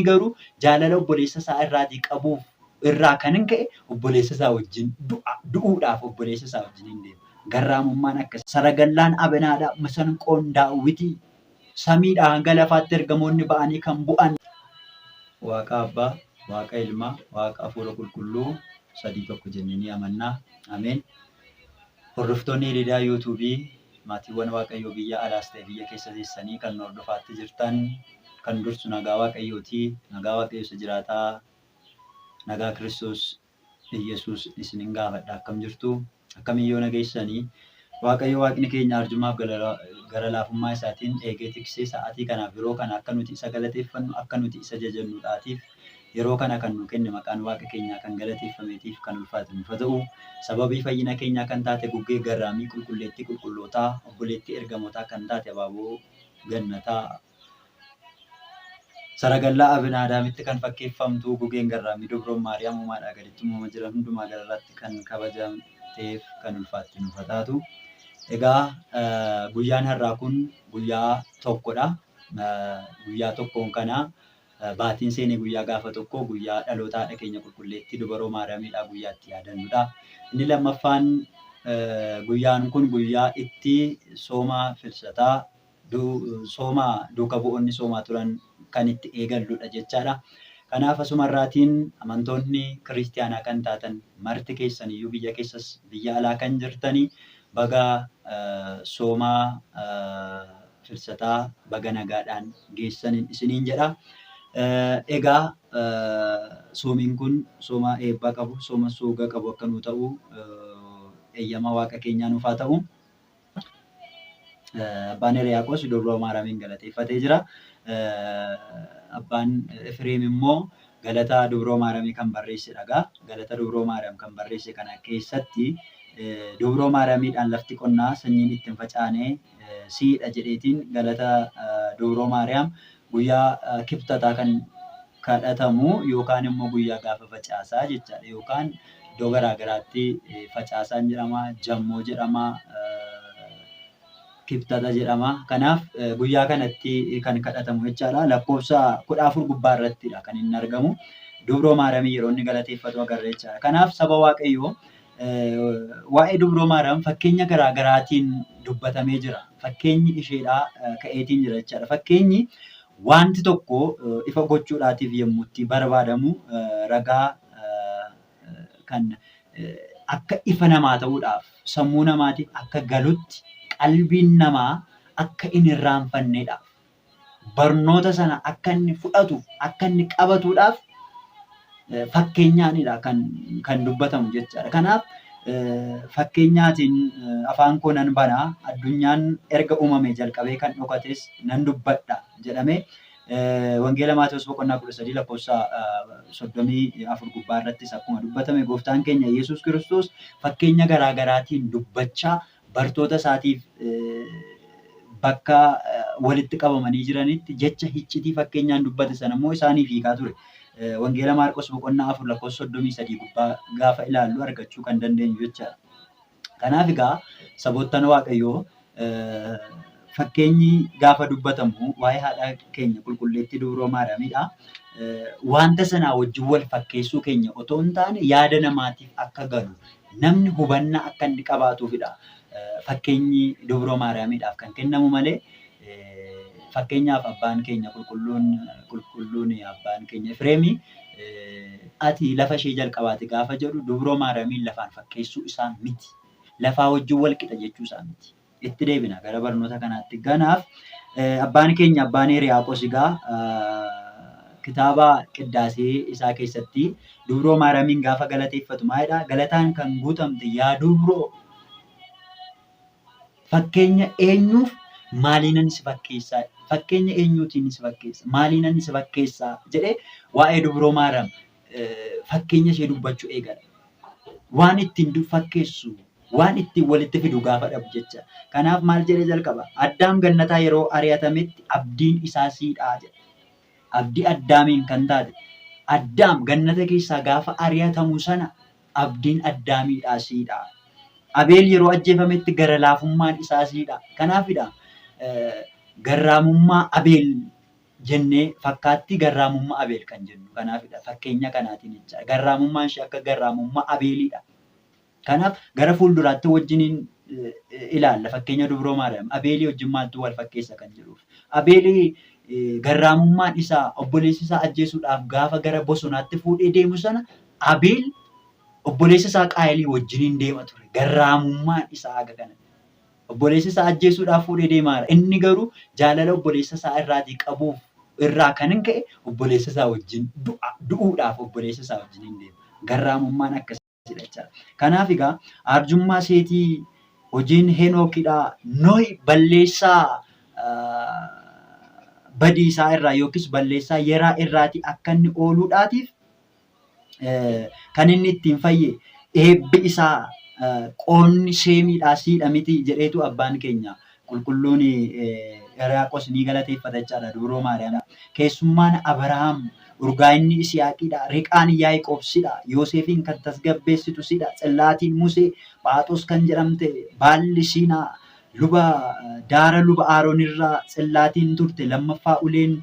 Inni garuu jaalala obboleessa isaa irraatii qabuuf irraa kan hin ka'e obboleessa isaa wajjin du'a du'uudhaaf obboleessa isaa wajjin hin deema. Garraamummaan akkas. Saragallaan Abenaadha, masanqoon Daawwitii. Samiidhaa hanga lafaatti ergamoonni ba'anii kan bu'an. Waaqa Abbaa, Waaqa Ilmaa, Waaqa Hafuura Qulqulluu 3 1 jennee ni amanna. Ameen. Hordoftoonni Hiriidaa Yuutuubii maatiiwwan Waaqayyoo biyya alaas ta'e biyya keessa teessanii kan nu hordofaatti jirtan kan dursu nagaa Waaqayyooti. Nagaa Waaqayyoo isa jiraataa, nagaa Kiristoos Iyyasuus isinin gaafadha. Akkam jirtu? Akkamiin yoona geessanii? Waaqayyo Waaqni keenya arjummaaf gara laafummaa isaatiin eegee tiksee sa'aatii kanaaf yeroo kana akka nuti isa galateeffannu, akka nuti isa jajannuudhaatiif yeroo kana kan nuu kenne maqaan Waaqa keenyaa kan galateeffameetiif kan ulfaate nuuf haa ta'u. Sababii fayyina keenyaa kan taate guggee garraamii qulqulleettii qulqullootaa, obboleettii ergamootaa kan taate abaaboo gannataa, Saragallaa Abinaadaamitti kan fakkeeffamtu gugeen garraamii Dubroon Maariyaam uumaadhaa gaditti uumama jiran hundumaa gararraatti kan kabajamteef kan ulfaatte nuuf haa taatu. Egaa guyyaan har'aa kun guyyaa tokkodha. Guyyaa tokkoon kana baatiin seenee guyyaa gaafa tokko guyyaa dhaloota haadha keenya qulqulleettii dubaroo Maariyaamiidha guyyaa itti yaadannudha. Inni lammaffaan guyyaan kun guyyaa itti sooma filsataa sooma duuka bu'oonni soomaa turan kan itti eegalludha jechaadha. Kanaaf asumarraatiin amantoonni kiristiyaanaa kan taatan marti keessan iyyuu biyya keessas biyya alaa kan jirtanii baga sooma filsataa baga nagaadhaan geessaniin isiniin jedha. Egaa soomiin kun sooma eebba qabu, sooma suuga qabu akka nuu ta'u eeyyama Waaqa keenyaa nuuf haa ta'u. Abbaan Hiriyaaqoos Dubroo Maariyaamiin galateeffatee jira. Abbaan Efreem immoo galata Dubroo Maariyaamii kan barreesse dhagaa. Galata Dubroo Maariyaam kan barreesse kana keessatti Dubroo Maariyaamiidhaan lafti qonnaa sanyiin itti hin facaane siidha jedheetiin galata Dubroo Maariyaam guyyaa kibxataa kan kadhatamu yookaan immoo guyyaa gaafa facaasaa jechaadha. Yookaan iddoo garaa garaatti facaasaan jedhama, jammoo jedhama, kibxata jedhama. Kanaaf guyyaa kanatti kan kadhatamu jechaadha. Lakkoofsa 14 gubbaa irrattidha kan inni argamu. Dubroo Maariyaamii yeroo inni galateeffatu agarra jechaadha. Kanaaf saba Waaqayyoo waa'ee Dubroo Maariyaam fakkeenya garaa garaatiin dubbatamee jira. Fakkeenyi isheedhaa ka'eetiin jira jechaadha. Fakkeenyi Wanti tokko ifa gochuudhaatiif yommuu itti barbaadamu ragaa kan akka ifa namaa ta'uudhaaf sammuu namaatiif akka galutti qalbiin namaa akka hin irraanfanneedhaaf barnoota sana akka inni fudhatuuf akka inni qabatuudhaaf fakkeenyaanidha kan kan dubbatamu jechaadha. Kanaaf fakkeenyaatiin afaan koo nan bana addunyaan erga uumamee jalqabee kan dhokates nan dubbadha jedhamee Wangeela Maatewos boqonnaa 13 lakkoofsa 34 gubbaa irrattis akkuma dubbatame gooftaan keenya Yesuus Kiristoos fakkeenya garaa garaatiin dubbachaa bartoota isaatiif bakka walitti qabamanii jiranitti jecha hiccitii fakkeenyaan dubbate sana immoo isaaniif hiikaa ture. Wangeela Maarqos boqonnaa 4 lakkoofsa 33 gubbaa gaafa ilaallu argachuu kan dandeenyu jechaadha. Kanaaf egaa saboottan Waaqayyoo fakkeenyi gaafa dubbatamu waa'ee haadha keenya qulqulleettii dubroo Maariyaamidha. Wanta sanaa wajjin wal fakkeessuu keenya otoo hin taane yaada namaatiif akka galu namni hubannaa akka inni qabaatuufidha. Fakkeenyi dubroo Maariyaamiidhaaf kan kennamu malee fakkeenyaaf abbaan keenya qulqulluun qulqulluun abbaan keenya Efreemii ati lafa ishee jalqabaati gaafa jedhu dubroo Maariyaamiin lafaan fakkeessuu isaa miti. Lafaa wajjin wal qixa jechuu isaa miti. Itti deebina gara barnoota kanaatti. Kanaaf abbaan keenya abbaan Hiriyaaqos egaa kitaaba qiddaasee isaa keessatti dubroo Maariyaamiin gaafa galateeffatu maalidha? Galataan kan guutamte yaa dubroo fakkeenya eenyuuf maaliinan si fakkeessaa? Fakkeenya eenyuutiin si fakkeessa? Maaliinan si fakkeessaa? Jedhee waa'ee dubroo Maariyaam fakkeenya ishee dubbachuu eegala. Waan ittiin fakkeessu, waan ittiin walitti fidu gaafa dhabu jecha. Kanaaf maal jedhee jalqaba? Addaam gannataa yeroo ari'atametti abdiin isaa siidhaa jedha. Abdii Addaamiin kan taate. Addaam gannata keessaa gaafa ari'atamu sana abdiin Addaamiidhaa siidha. Abeel yeroo ajjeefametti gara laafummaan isaa siidha. Kanaafidha garraamummaa Abeel jennee fakkaattii garraamummaa Abeel kan jennu kanaafidha. Fakkeenya kanaatiin jecha. Garraamummaan ishee akka garraamummaa Abeelidha. Kanaaf gara fuulduraatti wajjiniin ilaalla fakkeenya Dubroo Maariyaam. Abeelii wajjin maaltu wal fakkeessa kan jedhuuf. Abeelii garraamummaan isaa obboleessa isaa ajjeesuudhaaf gaafa gara bosonaatti fuudhee deemu sana Abeel obboleessa isaa Qaayelii wajjiniin deema ture. Garraamummaan isaa haga kana. Obboleessa isaa ajjeesuudhaaf fuudhee deemaara. Inni garuu jaalala obboleessa isaa irraatii qabuuf irraa kan hin ka'e obboleessa isaa wajjin du'a du'uudhaaf obboleessa isaa wajjin hin deema. Garraamummaan akkasidha jechaadha. Kanaaf egaa arjummaa seetii hojiin Henookidha. Nohi balleessaa badii isaa irraa yookiis balleessaa yeraa irraatii akka inni ooluudhaatiif kan inni ittiin fayye eebbi isaa qoonni seemiidhaa siidha miti jedheetu abbaan keenya qulqulluun Hiriyaaqos ni galateeffata jechaadha dubroo Maariyaam. Keessummaan Abrahaam urgaa'inni Isiyaaqiidha, riqaan Yaaqoob sidha, Yoosefiin kan tasgabbeessitu sidha, tsillaatiin Musee, Phaaxos kan jedhamte baalli Siinaa, luba daara luba Aaroon irraa tsillaatiin turte lammaffaa uleen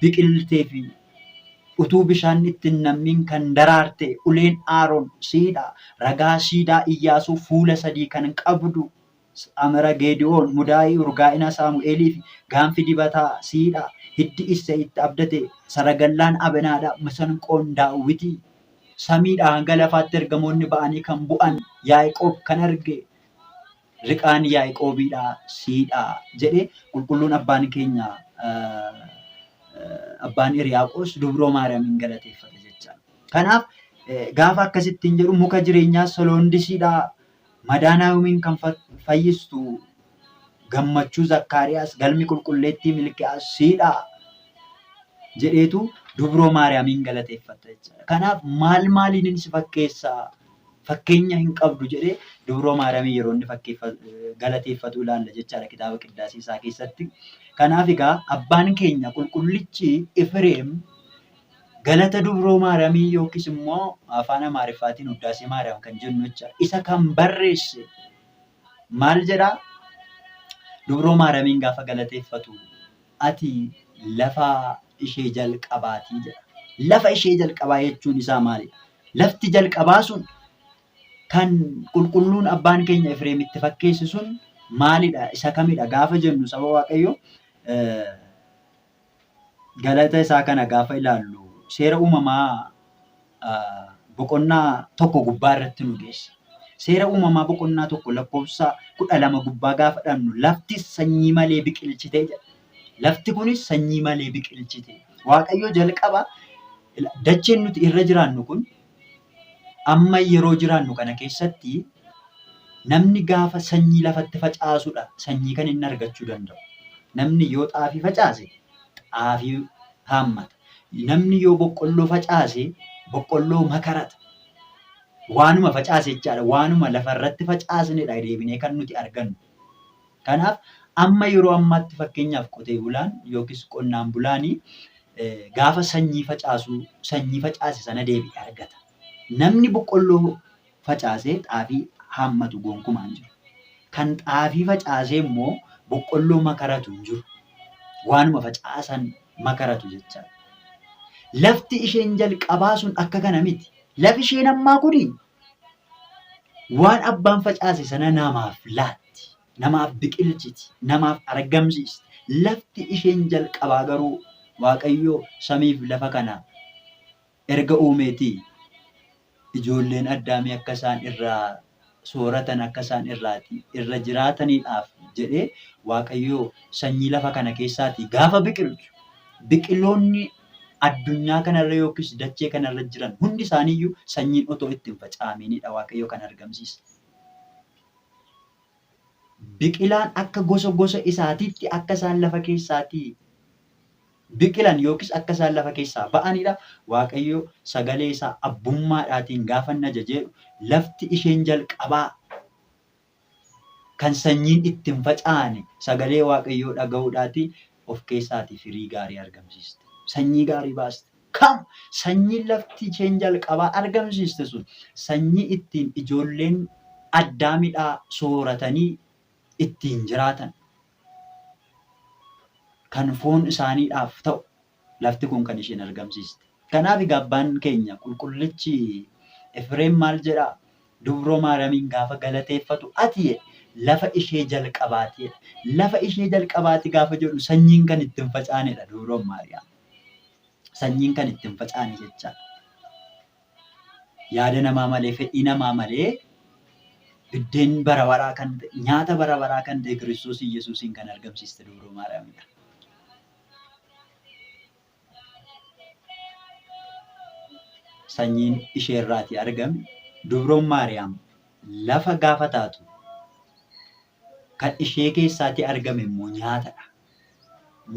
biqiltee fi Utuu bishaan itti hin nam'in kan daraarte uleen Aaron siidha. Ragaa siidaa Iyyaasuu fuula 3 kan qabdu Amara Geedi'oon, Mudaa'ii Urgaa'ina Saamu'eelii fi gaanfi dibataa siidha. Hiddi Issey itti abdate saragallaan Abenaadha, masanqoon Daawwiti. Samiidhaa hanga lafaatti ergamoonni ba'anii kan bu'an Yaaqoob kan arge riqaan Yaaqoobiidha siidha jedhee qulqulluun abbaan keenya abbaan Hiriyaaqoos dubroo Maariyaamiin galateeffate jecha. Kanaaf gaafa akkasittiin jedhu muka jireenyaa soloondisiidha madaanaawiin kan fayyistu gammachuu Zakkaariyaas galmi qulqulleettii Milkiyaas siidha jedheetu dubroo Maariyaamiin galateeffata jechuudha. Kanaaf maal maaliin si fakkeessaa fakkeenya hin qabdu jedhee dubroo Maariyaamiin yeroo inni galateeffatu ilaalla jechaadha kitaaba qiddaasee isaa keessatti. Kanaaf egaa abbaan keenya qulqullichi Efreem galata dubroo Maariyaamii yookiis immoo afaan Amaariffaatiin Uddaasee Maariyaam kan jennu jecha isa kan barreesse maal jedhaa? Dubroo Maariyaamiin gaafa galateeffatu ati lafa ishee jalqabaati jedha. Lafa ishee jalqabaa jechuun isaa maalidha? Lafti jalqabaa sun kan qulqulluun abbaan keenya Efreem itti fakkeesse sun maalidha? Isa kamidha? Gaafa jennu saba Waaqayyoo galata isaa kana gaafa ilaallu seera uumamaa boqonnaa 1 gubbaa irratti nu geessa. Seera uumamaa boqonnaa 1 lakkoofsa 12 gubbaa gaafa dhabnu laftis sanyii malee biqilchite jedha. Lafti kunis sanyii malee biqilchite. Waaqayyo jalqaba dacheen nuti irra jiraannu kun amma yeroo jiraannu kana keessatti namni gaafa sanyii lafatti facaasudha sanyii kan inni argachuu danda'u. Namni yoo xaafii facaase xaafii haammata. Namni yoo boqqolloo facaase boqqolloo makarata. Waanuma facaase jechaadha. Waanuma lafarratti facaasnedha deebinee kan nuti argannu. Kanaaf amma yeroo ammaatti fakkeenyaaf qotee bulaan yookiis qonnaan bulaani gaafa sanyii facaasu sanyii facaase sana deebi'ee argata. Namni boqqolloo facaasee xaafii haammatu gonkumaa hin jiru. Kan xaafii facaasee immoo boqqolloo makaratu hin jiru. Waanuma facaasan makaratu jechaadha. Lafti isheen jalqabaa sun akka kana miti. Lafi isheen ammaa kuni waan abbaan facaase sana namaaf laatti, namaaf biqilchiti, namaaf argamsiisti. Lafti isheen jalqabaa garuu Waaqayyo samiif lafa kana erga uumeetii ijoolleen Addaamii akka isaan irraa sooratan akka isaan irraati irra jiraataniidhaaf jedhee Waaqayyo sanyii lafa kana keessaatii gaafa biqilchu biqiloonni addunyaa kanarra yookiis dachee kanarra jiran hundi isaaniiyyuu sanyiin otoo itti hin faca'amiinidha Waaqayyo kan argamsiise. Biqilaan akka gosa gosa isaatiitti akka isaan lafa keessaatii biqilan yookiis akka isaan lafa keessaa ba'anidha. Waaqayyo sagalee isaa abbummaadhaatiin gaafa inni ajaje lafti isheen jalqabaa kan sanyiin itti hin faca'ane sagalee Waaqayyoo dhaga'uudhaati of keessaatii firii gaarii argamsiiste. Sanyii gaarii baaste. Kam sanyiin lafti isheen jalqabaa argamsiiste sun sanyii ittiin ijoolleen addaamidhaa sooratanii ittiin jiraatan kan foon isaaniidhaaf ta'u. Lafti kun kan isheen argamsiiste. Kanaaf egaa abbaan keenya qulqullichi Efreem maal jedhaa? Dubroo Maariyaamiin gaafa galateeffatu ati lafa ishee jalqabaati jedha. Lafa ishee jalqabaati gaafa jedhu sanyiin kan itti hin facaanedha Dubroon Maariyaam. Sanyiin kan itti hin facaane jechaadha. Yaada namaa malee, fedhii namaa malee biddeen bara baraa kan ta'e, nyaata bara baraa kan ta'e Kiristoos Iyyasuusiin kan argamsiiste Dubroo Maariyaamidha. Sanyiin isheerraatii argame Dubroon Maariyaam lafa gaafa taatu kan ishee keessaatii argame immoo nyaatadha.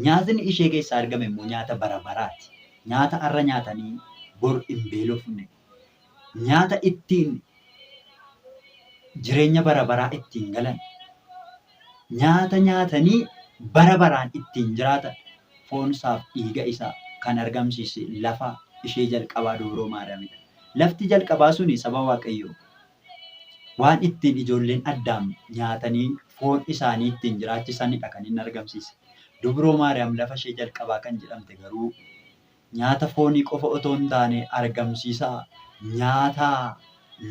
Nyaatni ishee keessaa argame immoo nyaata bara baraati. Nyaata har'a nyaatanii bor hin beelofne. Nyaata ittiin jireenya bara baraa ittiin galan. Nyaata nyaatanii bara baraan ittiin jiraatan foon isaaf dhiiga isaa kan argamsiise lafa ishee jalqabaa Dubroo Maariyaamidha. Lafti jalqabaa suni saba Waaqayyoo waan ittiin ijoolleen Addaam nyaatanii foon isaanii ittiin jiraachisanidha kan inni argamsiise. Dubroo Maariyaam lafa ishee jalqabaa kan jedhamte garuu nyaata foonii qofa otoo hin taane argamsiisa nyaata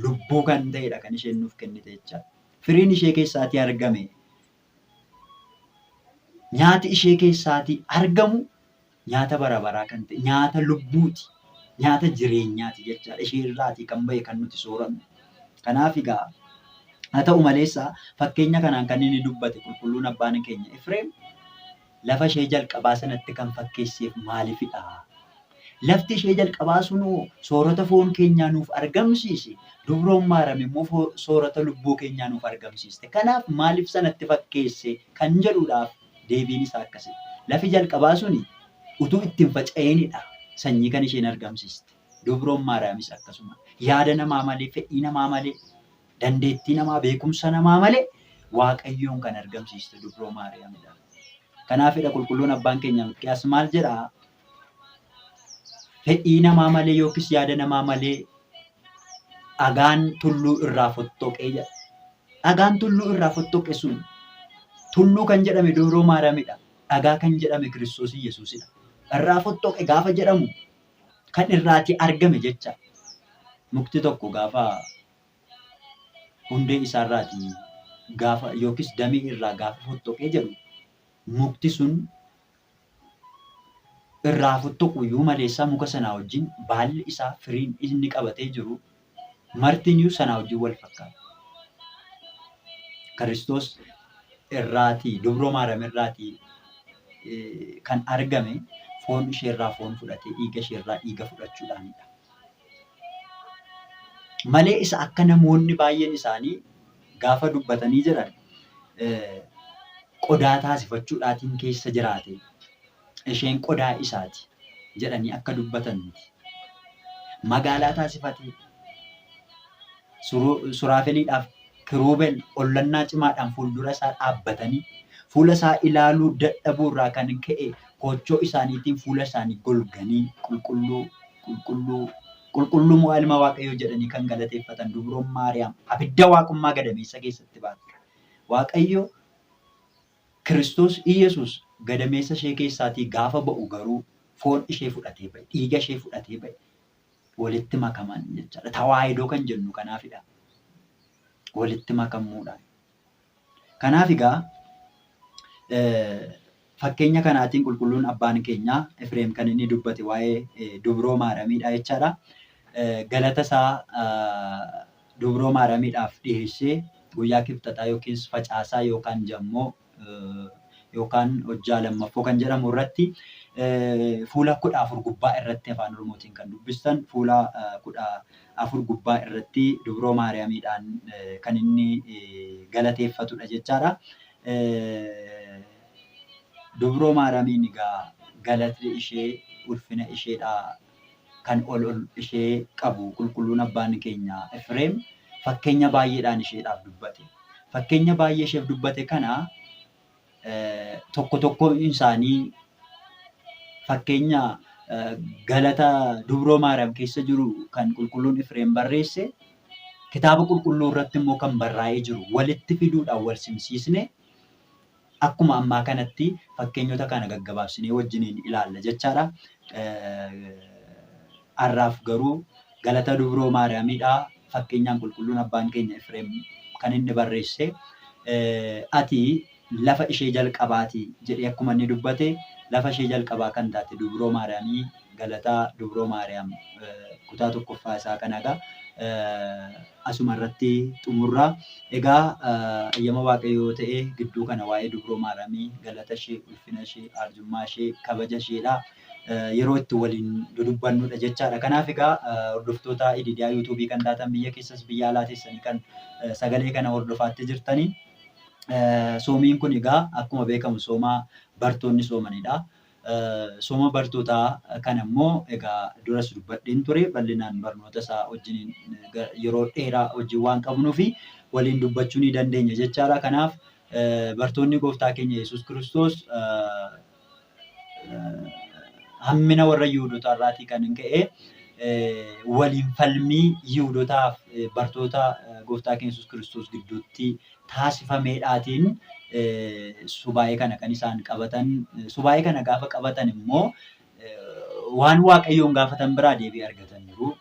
lubbuu kan ta'edha kan isheen nuuf kennite jechaadha. Firiin ishee keessaatii argame nyaati ishee keessaatii argamu nyaata bara baraa kan ta'e nyaata lubbuuti. Nyaata jireenyaati jechaadha. Ishee irraatii kan ba'e kan nuti soorannu. Kanaaf egaa haa ta'u maleessa fakkeenya kanaan kan inni dubbate qulqulluun abbaan keenya Efreem lafa ishee jalqabaa sanatti kan fakkeesseef maalifidha? Lafti ishee jalqabaa sunoo soorata foon keenyaa nuuf argamsiise, Dubroon Maaram immoo soorata lubbuu keenyaa nuuf argamsiiste. Kanaaf maaliif sanatti fakkeesse kan jedhuudhaaf deebiin isaa akkasidha. Lafi jalqabaa suni utuu itti hin faca'inidha sanyii kan isheen argamsiiste. Dubroon Maariyaamis akkasuma. Yaada namaa malee, fedhii namaa malee, dandeettii namaa, beekumsa namaa malee Waaqayyoon kan argamsiiste Dubroo Maariyaamidha. Kanaafidha qulqulluun abbaan keenya Mikiyaas maal jedhaa? Fedhii namaa malee yookiis yaada namaa malee dhagaan tulluu irraa fottoqee jedha. Dhagaan tulluu irraa fottoqe sun tulluu kan jedhame Dubroo Maariyaamidha. Dhagaa kan jedhame Kiristoos Iyyasuusidha. Irraa fottoqe gaafa jedhamu kan irraatii argame jecha. Mukti tokko gaafa hundee isaarraatii gaafa yookiis damee irraa gaafa fottoqee jedhu mukti sun irraa fottoqu iyyuu maleessaa muka sanaa wajjin baalli isaa firiin inni qabatee jiru martiniyyuu sanaa wajjin wal fakkaata. Kiristoos irraatii Dubroo Maariyaam irraatii kan argame foon isheerraa foon fudhatee dhiiga isheerraa dhiiga fudhachuudhaanidha. Malee isa akka namoonni baay'een isaanii gaafa dubbatanii jedhan qodaa taasifachuudhaatiin keessa jiraate isheen qodaa isaati jedhanii akka dubbatan miti. Magaalaa taasifatee Suraafeliidhaaf Kiruubel hollannaa cimaadhaan fuuldura isaa dhaabbatanii fuula isaa ilaaluu dadhabuu irraa kan ka'e koochoo isaaniitiin fuula isaanii golganii qulqulluu, qulqulluu, qulqulluu mo'aa ilma Waaqayyoo jedhanii kan galateeffatan Dubroon Maariyaam abidda waaqummaa gadameessa keessatti baatte. Waaqayyo Kiristoos Iyyasuus gadameessa ishee keessaatii gaafa ba'u garuu foon ishee fudhatee ba'e, dhiiga ishee fudhatee ba'e. Walitti makaman jechaadha. Tawaahidoo kan jennu kanaafidha. Walitti makamuudhaan. Kanaaf egaa fakkeenya kanaatiin qulqulluun abbaan keenya Efreem kan inni dubbate waa'ee dubroo Maaramiidha jechaadha. Galata isaa dubroo Maaramiidhaaf dhiyeessee guyyaa kibxataa yookiis facaasaa yookaan jammoo yookaan hojjaa lammaffoo kan jedhamu irratti fuula 14 gubbaa irratti afaan Oromootiin kan dubbistan fuula 14 gubbaa irratti dubroo Maariyaamiidhaan kan inni galateeffatudha jechaadha. Dubroo Maariyaamiin egaa galatni ishee ulfina isheedha kan ol ol ishee qabu qulqulluun abbaan keenya Efreem fakkeenya baay'eedhaan isheedhaaf dubbate. Fakkeenya baay'ee isheef dubbate kana tokko tokkoon isaanii fakkeenya galata Dubroo Maariyaam keessa jiru kan qulqulluun Efreem barreesse kitaaba qulqulluu irratti immoo kan barraa'ee jiru walitti fiduudhaan wal simsiisne. Akkuma ammaa kanatti fakkeenyota kana gaggabaabsinee wajjiniin ilaalla jechaadha. Har'aaf garuu galata Dubroo Maariyaamiidha. Fakkeenyaan qulqulluun abbaan keenya Efreem kan inni barreesse ati lafa ishee jalqabaati jedhee akkuma inni dubbate lafa ishee jalqabaa kan taate Dubroo Maariyaamii galata Dubroo Maariyaam kutaa tokkoffaa isaa kana egaa asuma irratti xumurra. Egaa eeyyama Waaqayyoo ta'e gidduu kana waa'ee Dubroo Maariyaamii galata ishee, ulfina ishee, arjummaa ishee, kabaja isheedha. Yeroo itti waliin dudubbannudha jechaadha. Kanaaf egaa hordoftoota Ididiyaa yuutuubii kan taatan biyya keessas biyya alaa teessanii kan sagalee kana hordofaatti jirtanii. Soomiin kun egaa akkuma beekamu sooma bartoonni soomanidha. Sooma bartootaa kana immoo egaa duras dubbadheen ture bal'inaan barnoota isaa wajjiniin yeroo dheeraa wajjin waan qabnuufi waliin dubbachuu ni dandeenya jechaadha. Kanaaf bartoonni gooftaa keenya Yesuus Kiristoos hammina warra Yihuudootaa irraatii kan ka'e waliin falmii Yihuudootaaf bartoota gooftaa keenya Yesuus Kiristoos gidduutti taasifameedhaatiin subaa'ee kana kan isaan qabatan. Subaa'ee kana gaafa qabatan immoo waan Waaqayyoon gaafatan biraa deebii argataniiru.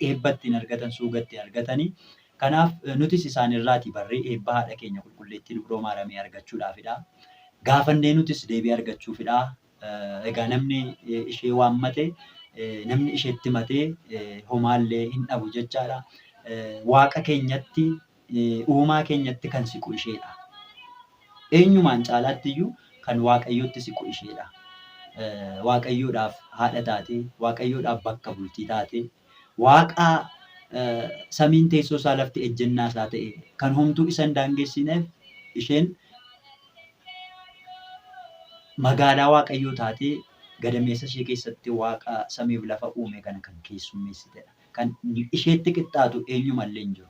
Eebba ittiin argatan, suuga ittiin argatanii. Kanaaf nutis isaan irraatii barree eebba haadha keenya qulqulleettii Dubroo Maariyaamii argachuudhaafidha. Gaafannee nutis deebii argachuufidha. Egaa namni ishee waammate, namni isheetti himate homaallee hin dhabu jechaadha. Waaqa keenyatti, uumaa keenyatti kan siqu isheedha. Eenyumaan caalaatti iyyuu kan Waaqayyotti siqu isheedha. Waaqayyoodhaaf haadha taate, Waaqayyoodhaaf bakka bultii taate, Waaqa samiin teessoo isaa lafti ejjennaa isaa ta'e kan homtuu isa hin daangessineef isheen magaalaa Waaqayyoo taatee gadameessa ishee keessatti Waaqa samiif lafa uume kana kan keessummeessitedha. Kan isheetti qixxaatu eenyumallee hin jiru.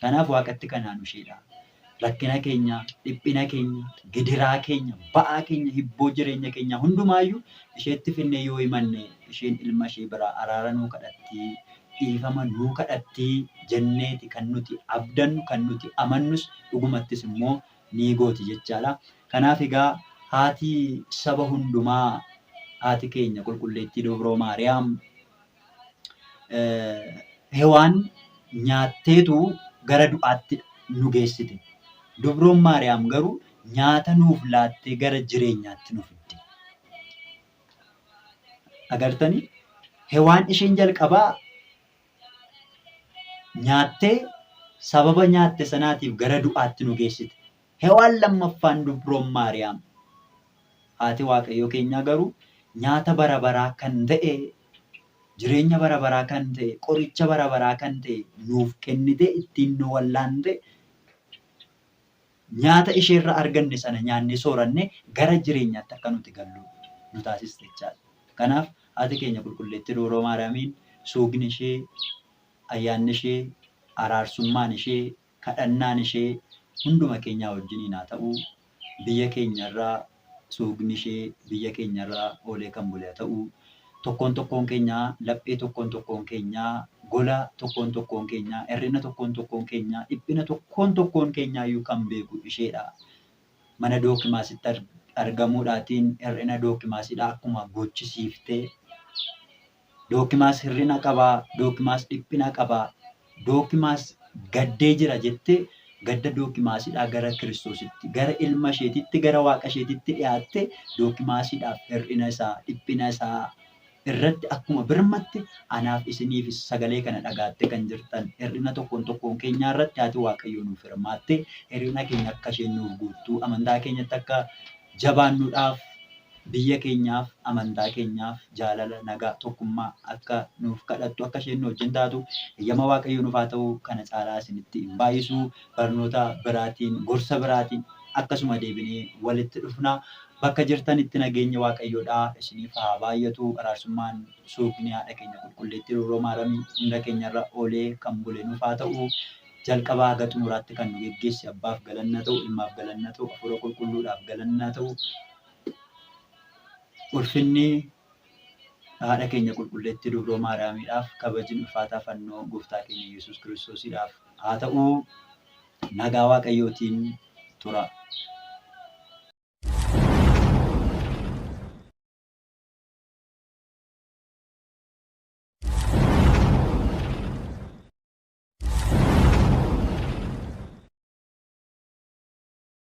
Kanaaf Waaqatti kan aanu isheedha. Rakkina keenya, dhiphina keenya, gidiraa keenya, ba'aa keenya, hibboo jireenya keenyaa hundumaayyuu isheetti finnee yoo himanne isheen ilma ishee biraa araara nuu kadhattii, dhiifama nuu kadhattii jenneeti kan nuti abdannu, kan nuti amannus dhugumattis immoo ni gooti jechaadha. Kanaaf egaa haati saba hundumaa haati keenya qulqulleettii Dubroo Maariyaam Hewaan nyaatteetu gara du'aatti nu geessite. Dubroon Maariyaam garuu nyaata nuuf laattee gara jireenyaatti nu fidde. Agartanii? Hewaan isheen jalqabaa nyaattee sababa nyaatte sanaatiif gara du'aatti nu geessite. Hewaan lammaffaan dubroon Maariyaam haati Waaqayyoo keenyaa garuu nyaata bara baraa kan ta'e jireenya bara baraa kan ta'e, qoricha bara baraa kan ta'e nuuf kennitee ittiin nu wallaante nyaata isheerra arganne sana nyaannee sooranne gara jireenyaatti akka nuti gallu nu taasiste jechaadha. Kanaaf haati keenya qulqulleettii Dubroo Maariyaamiin suugni ishee, ayyaanni ishee, araarsummaan ishee, kadhannaan ishee hunduma keenyaa wajjiniin haa ta'u. Biyya keenyarra suugni ishee biyya keenyarra oolee kan bule haa ta'u. Tokkoon tokkoon keenyaa laphee tokkoon tokkoon keenyaa gola tokkoon tokkoon keenyaa hir'ina tokkoon tokkoon keenyaa dhiphina tokkoon tokkoon keenyaayyuu kan beeku isheedha. Mana Dookimaasitti argamuudhaatiin hir'ina Dookimaasidha akkuma guuchisiiftee Dookimaas hir'ina qaba, Dookimaas dhiphina qaba, Dookimaas gaddee jira jettee gadda Dookimaasidhaa gara Kiristoositti, gara ilma isheetitti, gara Waaqa isheetitti dhiyaattee Dookimaasiidhaaf hir'ina isaa, dhiphina isaa irratti akkuma birmatte anaaf isiniifis sagalee kana dhagaattee kan jirtan hir'ina tokkoon tokkoon keenyaa irratti haati Waaqayyoo nuuf hirmaattee hir'ina keenya akka isheen nuuf guuttuu amantaa keenyatti akka jabaannuudhaaf biyya keenyaaf, amantaa keenyaaf jaalala, nagaa, tokkummaa akka nuuf kadhattu, akka isheen nu wajjin taatu eeyyama Waaqayyoo nuuf haa ta'u. Kana caalaa isinitti hin baay'isu. Barnoota biraatiin, gorsa biraatiin akkasuma deebinee walitti dhufna. Bakka jirtanitti nageenyi Waaqayyoodhaa isiniif haa baay'atu. Araarsummaan suuqni haadha keenya qulqulleettii Dubroo Maaramii hunda keenyarra oolee kan bule nuuf haa ta'u. Jalqabaa haga xumuraatti kan nu geggeesse Abbaaf galanna ta'u, Ilmaaf galanna ta'u, Hafuura Qulqulluudhaaf galanna ta'u. Ulfinni haadha keenya qulqulleettii Dubroo Maariyaamiidhaaf, kabajni ulfaataa fannoo Gooftaa keenya Yesuus Kiristoosiidhaaf haa ta'u. Nagaa Waaqayyootiin tura.